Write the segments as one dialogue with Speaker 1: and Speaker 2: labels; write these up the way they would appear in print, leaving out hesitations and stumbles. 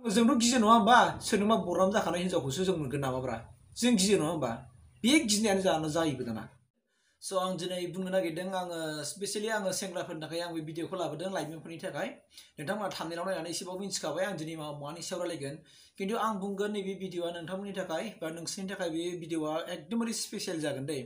Speaker 1: जोंथ' गियो नङा होमबा सोरनोबा बरनाम जाखानाय हिनजावखौसो जों मोनगोन नामाब्रा जों गियो नङा होमबा बे गिनायानो जायोबो दाना स' आं दिनै बुंनो नागिरदों आङो स्पेसियेलि आङो सेंग्राफोरनि थाखाय आं बे भिडिअखौ लाबोदों लाइमोनफोरनि थाखाय नोंथांमोना थाम्बनेलाव नायनानै एसेबाबो मिथिखाबाय आं दिनै मानि सायाव रायलायगोन खिन्थु आं बुंगोन नैबे भिडिअआ नोंथांमोननि थाखाय बा नोंसोरनि थाखाय बे भिडिअआ एकदमबारे स्पेसियेल जागोन दे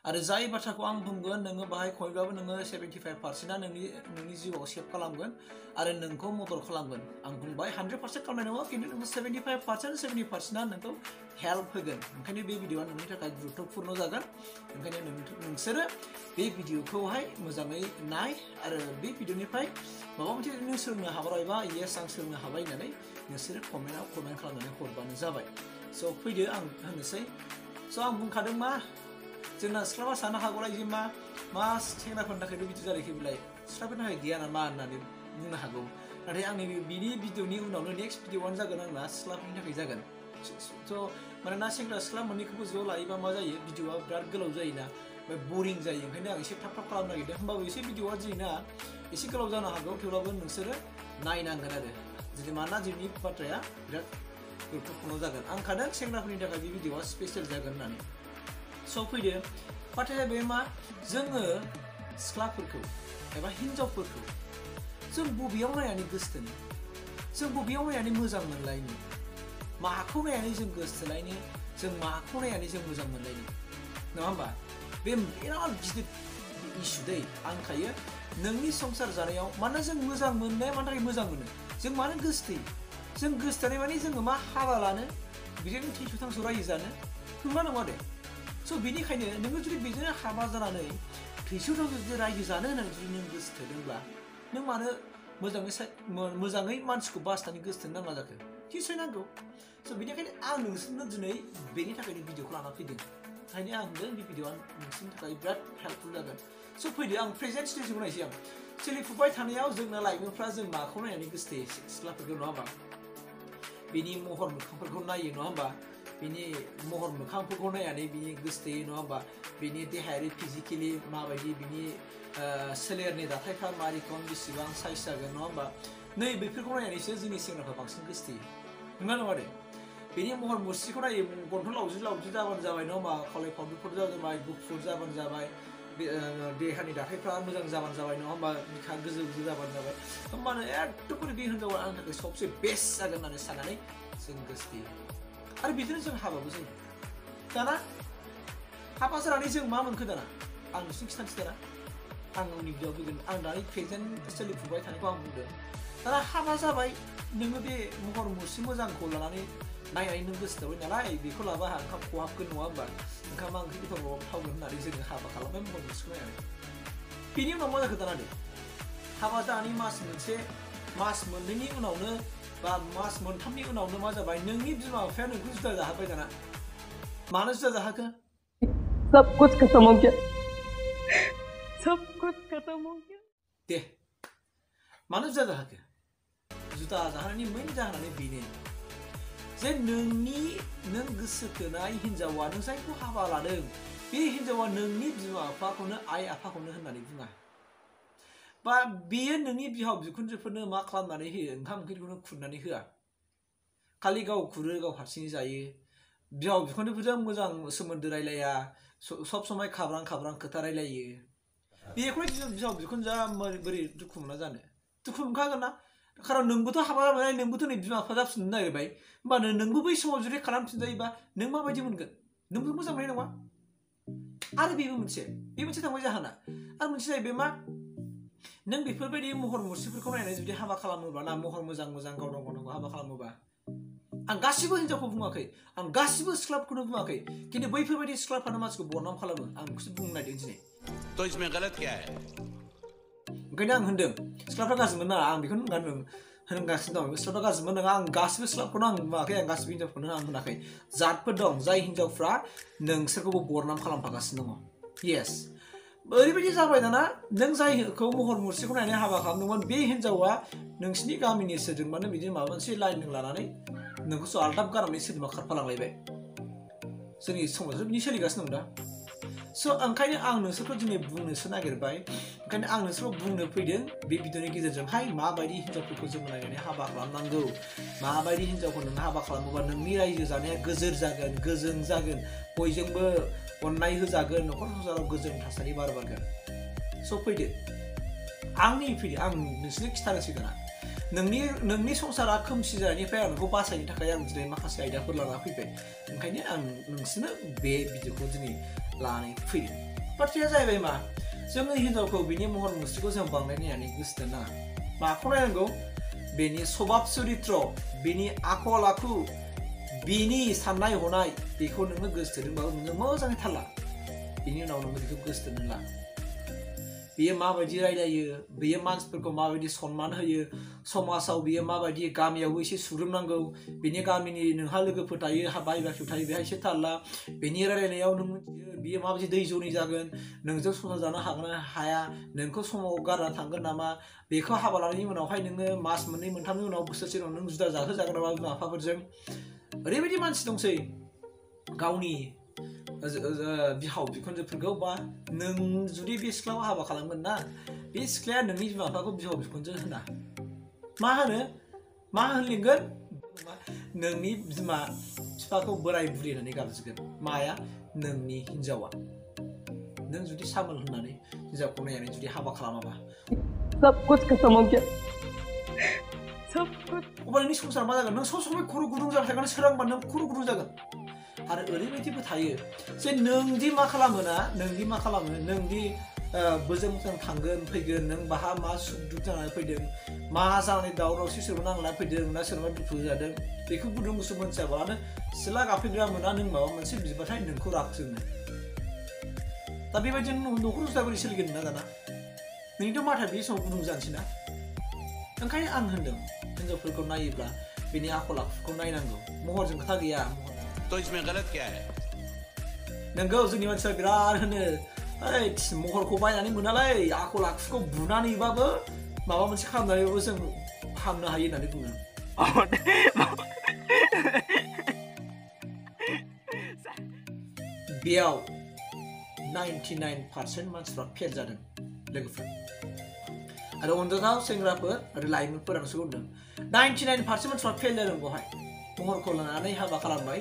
Speaker 1: आरो जाय बाथ्राखौ आं बुंगोन नोङो बाहाय खमैब्लाबो नोङो 75%आ नोंनि जिउआव सेभ खालामगोन आरो नोंखौ मदद खालामगोन आं बुंबाय 100% खालामनाय नङा खिन्थु नोङो 70%आ नोंखौ हेल्प होगोन ओंखायनो बे भिडिअआ नोंनि थाखाय गुरुत्वपूर्ण जागोन ओंखायनो नोंसोरो बे भिडिअखौहाय मोजाङै नाय आरो बे भिडिअनिफ्राय माबा मोनसे नों सोलोंनो हाबायबा येस आं सोलोंनो हाबाय होननानै नोंसोरो कमेन्टआव कमेन्ट खालामनानै हरबानो जाबाय स' फैदो आं होनोसै स' आं बुंखादों मा जोंना सिख्लाफ्रा सानो हागौलाय जे मा सेंग्राफोरनि थाखायल' बिदि जालायखै बिलाय सिख्लाफोरनि थाखाय गैया नामा होननानै बुंनो हागौ नाथाय आंनि बिनि भिडिअनि उनावनो नेक्स्ट भिडिअआनो जागोन आंना सिख्लाफोरनि थाखाय जागोन स' मानोना सेंग्रा सिख्ला मोननैखौबो ज' लायोबा मा जायो भिडिअआ बिराद गोलाव जायोना बरिं जायो ओंखायनो आं एसे थाब खालामनो नागिरदों होमबाबो एसे भिडिअआ दिनैना एसे गोलाव जानो हागौ थेवब्लाबो नोंसोरो नायनांगोन आरो जुदि मानोना जोंनि बाथ्राया बिराद गुरुत्वपूर्ण जागोन आं खादों सेंग्राफोरनि थाखाय बे भिडिअआ स्पेसियेल जागोन होननानै स' फैदो बाथ्राया बे मा जोङो सिख्लाफोरखौ एबा हिनजावफोरखौ जों बबेयाव नायनानै गोसोथोनो जों बबेयाव नायनानै मोजां मोनलायनो माखौ नायनानै जों गोसोथोलायनो जों माखौ नायनानै जों मोजां मोनलायनो नङा होमबा बे बिराद गिदिर इस्यु दै आं खायो नोंनि संसार जानायाव मानोना जों मोजां मोननाया मानि थाखाय मोजां मोनो जों मानो गोसोथोयो जों गोसोथोनाय माने जोङो मा हाबा लानो बिदिनो थैस' थांस' रायजो जानो नङा नङा दे स' बेनिखायनो नोङो जुदि बेजोंनो हाबा जानानै थैस' थांस' जुदि रायजो जानो होननानै जुदि नों गोसोथोदोंब्ला नों मानो मोजाङै मानसिखौ बासिनानै गोसोथोनो नाङा जाखो निसय नांगौ स' बेनिखायनो आं नोंसोरनो दिनै बेनि थाखायनो भिडिअखौ लाना फैदों ओंखायनो आं होनदों बे भिडिअआ नोंसोरनि थाखाय बिराद हेल्पफुल जागोन स' फैदो आं प्रेजेन्ट स्टेजखौ नायसै आं सोलिफुबाय थानायाव जोंना लाइमोनफ्रा जों माखौ नायनानै गोसोथोयो सिख्लाफोरखौ नङा होमबा बिनि महर मोखांफोरखौ नायो नङा होमबा बिनि महर मोखांफोरखौ नायनानै बिनि गोसोथोयो नङा होमबा बिनि देहायारि फिजिकेलि माबायदि बिनि सोलेरनि दाथायफ्रा मारिखौ बेसेबां साइज जागोन नङा होमबा नै बेफोरखौ नायनानैसो जोंनि सेंग्राफ्रा बांसिन गोसोथोयो नङा दे बेनि महर मुस्रिखौ नायो गन्थं लावजि जाबानो जाबाय नङा होमबा खावलाय फावदुफोर जाबाय गुफुर जाबानो जाबाय देहानि दाथायफ्रा मोजां जाबानो जाबाय नङा होमबा बिखा गोजौ जाबानो जाबाय होमबानो एकदमबारे बे हिनजावा आंनि थाखाय सबसे बेस्ट जागोन होननानै साननानै जों गोसोथोयो आरो बिदिनो जों हाबाबो जायो दाना हाबा जानानै जों मा मोनखो दाना आं नोंसिनो खिथानोसै दाना आं उननि भिडिअआव फैगोन आं दानि प्रेजेन्ट सोलिफुबाय थानायखौ आं बुंदों दाना हाबा जाबाय नोङो बे महर मुस्रि मोजांखौ लानानै नायनानै नों गोसोथोबाय नालाय बेखौ लाबा आंहा ओंखाम खहाबगोन नङा होमबा ओंखामा ओंख्रि गोथाव थावगोन होननानै जोङो हाबा खालामबाय महर मुस्रिखौ नायनानै बेनि उनाव मा जाखो दाना दे हाबा जानानै मास मोननैनि उनावनो बा मास मोनथामनि उनावनो मा जाबाय नोंनि बिमा बिफाया नोंखौ जुदा जाहोबाय दाना मानो जुदा जाहोखो
Speaker 2: सब कुछ खत्म हो गया
Speaker 1: दे मानो जुदा जाहोखो जुदा जाहोनायनि मेन जाहोनानो बेनो जे नों गोसो थोनाय हिनजावा नों जायखौ हाबा लादों बे हिनजावा नोंनि बिमा बिफाखौनो आइ आफाखौनो होननानै बुङा बा बेयो नोंनि बिहाव बिखुनजोफोरनो मा खालामनानै होयो ओंखाम ओंख्रिखौनो खुरनानै होआ खालि गाव खुरो गाव हारसिं जायो बिहाव बिखुनजोफोरजों मोजां सोमोन्दो रायलाया सब समाय खाब्रां खोथा रायलायो बेखौनो बिहाव बिखुनजोआ बोरै दुखु मोना जानो दुखु मोनखागोन ना खारन नोंबोथ' हाबा जाबाय नोंबोथ' नै बिमा बिफा जाफिननो नागिरबाय होमबानो नोंबो बै समाव जुदि खालामफिनजायोबा नों माबायदि मोनगोन नोंबो मोजां मोननाय नङा आरो बेबो मोनसे थांबाय जाहोना आरो मोनसे जाहैबाय मा नों बेफोरबायदि महर मुस्रिफोरखौ नायनानै जुदि हाबा खालामोबा ना महर मोजां गावनांगौ हाबा खालामोबा आं गासिबो हिनजावखौ बुङाखै आं गासिबो सिख्लाफोरखौनो बुङाखै खिन्थु बैफोरबायदि सिख्लाफ्रानो मानसिखौ बदनाम खालामो आं बेखौसो बुंनो नागिरदों दिनै ओंखायनो आं होनदों सिख्लाफ्रा गाज्रि मोना आं बेखौनो होनगासिनो दं सिख्लाफ्रा गाज्रि मोना आं गासिबो सिख्लाफोरखौनो आं बुङाखै आं गासिबो हिनजावफोरखौनो आं होनाखै जातफोर दं जाय हिनजावफ्रा नोंसोरखौबो बदनाम खालामफागासिनो दङ येस ओरैबायदि जाबाय दाना नों जायखौ महर मुस्रिखौ नायनानै हाबा खालामदोंमोन बे हिनजावा नोंसिनि गामिनि सोरजोंबानो बिदिनो माबा मोनसे लाइन लानानै नोंखौसो आलदाब गारनानै सोरजोंबा खारफालांलायबाय जोंनि समाजाव बिदि सोलिगासिनो दं दा So ओंखायनो आं नोंसोरखौ दिनै बुंनोसो नागिरबाय ओंखायनो आं नोंसोरखौ बुंनो फैदों बे भिडिअनि गेजेरजोंहाय माबायदि हिन्जावफोरखौ जों नायनानै हाबा खालामनांगौ माबायदि हिन्जावखौ नों हाबा खालामोबा नोंनि रायजो जानाया गोजोर जागोन गोजों जागोन बयजोंबो अननाय होजागोन न'खर संसाराव गोजोन थासारि बारबारगोन स' फैदो आं नोंसोरनो खिथानोसै दाना नोंनि संसारा खोमसि जानायनिफ्राय आं नोंखौ बासायनो थाखाय आं दिनै माखासे आयदाफोर लाना फैबाय ओंखायनो आं नोंसोरनो बे भिडिअखौ दिनै लानानै फैदों बाथ्राया जाहैबाय मा जोङो हिन्जावखौ बिनि महर मुस्रिखौ जों बांद्राय नायनानै गोसो दोननो नाङा माखौ नायनांगौ बेनि सभाब चरित्र बेनि आखल आखु बेनि साननाय हनाय बेखौ नोङो गोसो दोनबाबो नोङो मोजाङै थाल ला बेनि उनाव नोङो बेखौ गोसो दोननो ला बेयो माबायदि रायलायो बेयो मानसिफोरखौ माबायदि सन्मान होयो समाजाव बेयो माबायदि गामियावबो एसे सुग्रोमनांगौ बेनि गामिनि नोंहा लोगोफोर थायो बाय बाखियाव थायो बेहा एसे थाल ला बेनि रायलायनायाव नों मिथियो बेयो माबायदि दै जनि जागोन नोंजों संसार जानो हागोन ना हाया नोंखौ समाव गारना थांगोन नामा बेखौ हाबा लानायनि उनावहाय नोङो मास मोननै मोनथामनि उनाव बोसोरसे उनाव नों जुदा जाहोजागोन नामा बिमा बिफाफोरजों ओरैबायदि मानसि दंसै गावनि बिहाव बिखुनजोफोरखौ बा नों जुदि बे सिख्लाखौ हाबा खालामगोन ना बे सिख्लाया नोंनि बिमा बिफाखौ बिहाव बिखुनजो होना मा होनलिंगोन नोंनि बिमा बिफाखौ बोराय बुरि होननानै गाबज्रिगोन माया नोंनि हिन्जावा नों जुदि सामोल होननानै हिन्जावखौ नायनानै जुदि हाबा खालामाबा
Speaker 2: सब कुछ खत्म हो गया सब कुछ
Speaker 1: अब्ला नोंनि संसारा मा जागोन नों सब समय खर' गुदुं जाबाय थागोन सोरांबा नों खर' गुदुं जागोन आरो ओरैबायदिबो थायो जे नोंदि मा खालामो नोंदि बोजों बोजों थांगोन फैगोन नों बाहा मा सुख दुख जानानै फैदों मा जानानै दावरावसि सोरबा नांलाना फैदों ना सोरबा दुखु जादों बेखौ गुदुं गुसु मोनथियाबालानो सिला गाफैग्रा मोना नों माबा मोनसे बिबाथाय नोंखौ राग जोङो दा बेबायदिनो न'खर संसारा बोरै सोलिगोन ना दाना नोंनिथ' माथाया बे समाव गुदुं जानोसै ना ओंखायनो आं होनदों हिन्जावफोरखौ नायोब्ला बेनि आखल आखुखौ नायनांगौ महरजों खोथा गैया
Speaker 3: तो इसमें गलत क्या है
Speaker 1: नोंगौ जोंनि मानसिया बिराद होनो ओइ महरखौ बायनानै मोनालै आखल आखुखौ बुनानैबाबो माबा मोनसे खालामनानैबाबो जों हामनो हायो होननानै बुङो बेयाव 99% मानसिफ्रा फेल जादों लोगोफोर आरो अनजाथाव सेंग्राफोर आरो लाइमोनफोर आं होनदों 99% मानसिफ्रा फेल जादों बेवहाय महरखौ लानानै हाबा खालामबाय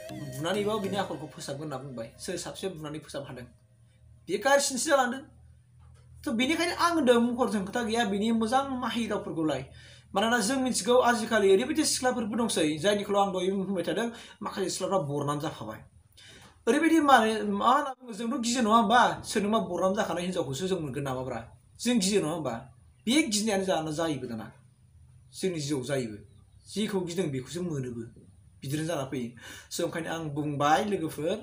Speaker 1: बुनानैबाबो बिनि आखलखौ फोसाबगोन होनना बुंबाय सोर साबसे बुनानै फोसाब हादों बे गाज्रिसिनसो जालांदों थ' बेनिखायनो आं होनदों महरजों खोथा गैया बिनि मोजां माहिरावफोरखौ लाय मानोना जों मिथिगौ आजिखालि ओरैबायदि सिख्लाफोरबो दंसै जायनिखौ आं दहाय बुंबाय थादों माखासे सिख्लाफ्रा बरनाम जाखाबाय ओरैबायदि मा होनना बुङो जोंथ' गियो नङा होमबा सोरनोबा बरनाम जाखानाय हिन्जावखौसो जों मोनगोन नामाब्रा जों गियो नङा होमबा बे गिनायानो जायोबो दाना जोंनि जिउआव जायोबो जेखौ गिदों बेखौसो मोनोबो बिदिनो जाना फैयो स' ओंखायनो आं बुंबाय लोगोफोर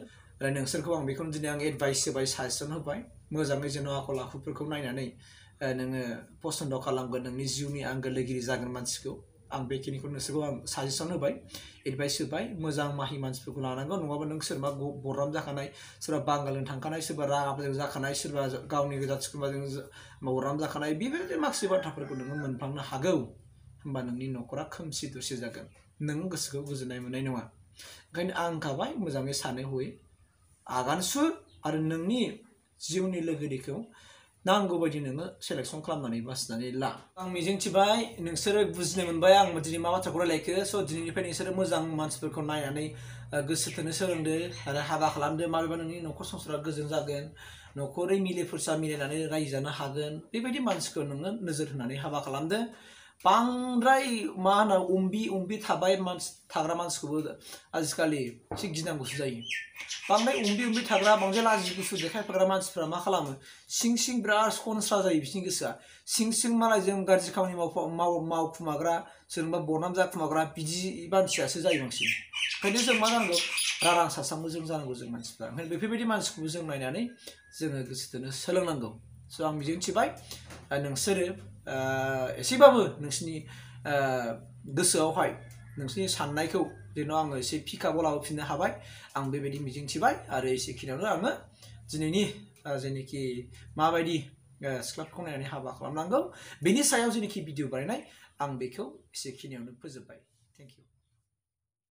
Speaker 1: नोंसोरखौ आं बेखौनो दिनै आं एडभाइस होबाय साजेसन होबाय मोजाङै जेन' आखल आखुफोरखौ नायनानै नोङो पसन्द खालामगोन नोंनि जिउनि आंगो लोगोरि जागोन मानसिखौ आं बेखिनिखौ नोंसोरखौ आं साजेसन होबाय एडभाइस होबाय मोजां माहि मानसिफोरखौ लानांगौ नङाबा नों सोरबा बरनाम जाखानाय सोरबा बांगालजों थांखानाय सोरबा राङाफोरजों जाखानाय सोरबा गावनि जाथि खुरमाजों बरनाम जाखानाय बेबायदि माखासे बाथ्राफोरखौ नोङो मोनफ्लांनो हागौ होमबा नोंनि न'खरा खोमसि दरसि जागोन नों गोसोखौ गोजोननाय मोननाय नङा ओंखायनो आं होनखाबाय मोजाङै सानै हयै आगान सुर आरो नोंनि जिउनि लोगोरिखौ नांगौ बायदि नोङो सेलेक्सन खालामनानै बासिनानै ला आं मिजिंथिबाय नोंसोरो बुजिनो मोनबाय आं दिनै मा बाथ्राखौ रायलायखो स' दिनैनिफ्राय नोंसोरो मोजां मानसिफोरखौ नायनानै गोसो थोनो सोलोंदो आरो हाबा खालामदो माबेबा नोंनि न'खर संसारा गोजोन जागोन न'खरै मिले फुरसा मिलायनानै रायजो जानो हागोन बेबायदि मानसिखौ नोङो नोजोर होनानै हाबा खालामदो बांद्राय मा होनो उम्बि थाबाय थाग्रा मानसिखौबो आजिखालि एसे गिनांगौसो जायो बांद्राय उम्बि थाग्रा बांद्राय लाजि गुसु देखायफाग्रा मानसिफ्रा मा खालामो सिं बिराद सनस्रा जायो बिसिनि गोसोआ सिं मालायजों गाज्रि खामानि मावखुमाग्रा सोरबा बरनाम जाखुमाग्रा बिदि मानसियासो जायो बांसिन ओंखायनो जों मा जानांगौ रारां सासांबो जों जानांगौ जों मानसिफ्रा ओंखायनो बेफोरबायदि मानसिखौबो जों नायनानै जोङो गोसो थोनो सोलोंनांगौ स' आं मिजिंथिबाय नोंसोरो एसेबाबो नोंसिनि गोसोआवहाय नोंसिनि साननायखौ जेन' आङो एसे पिकआपआव लाबोफिननो हाबाय आं बेबायदि मिजिंथिबाय आरो एसेखिनियावनो आङो दिनैनि जेनोखि माबायदि सिख्लाफोरखौ नायनानै हाबा खालामनांगौ बेनि सायाव जेनोखि भिडिअ बानायनाय आं बेखौ एसेखिनियावनो फोजोबबाय थेंक इउ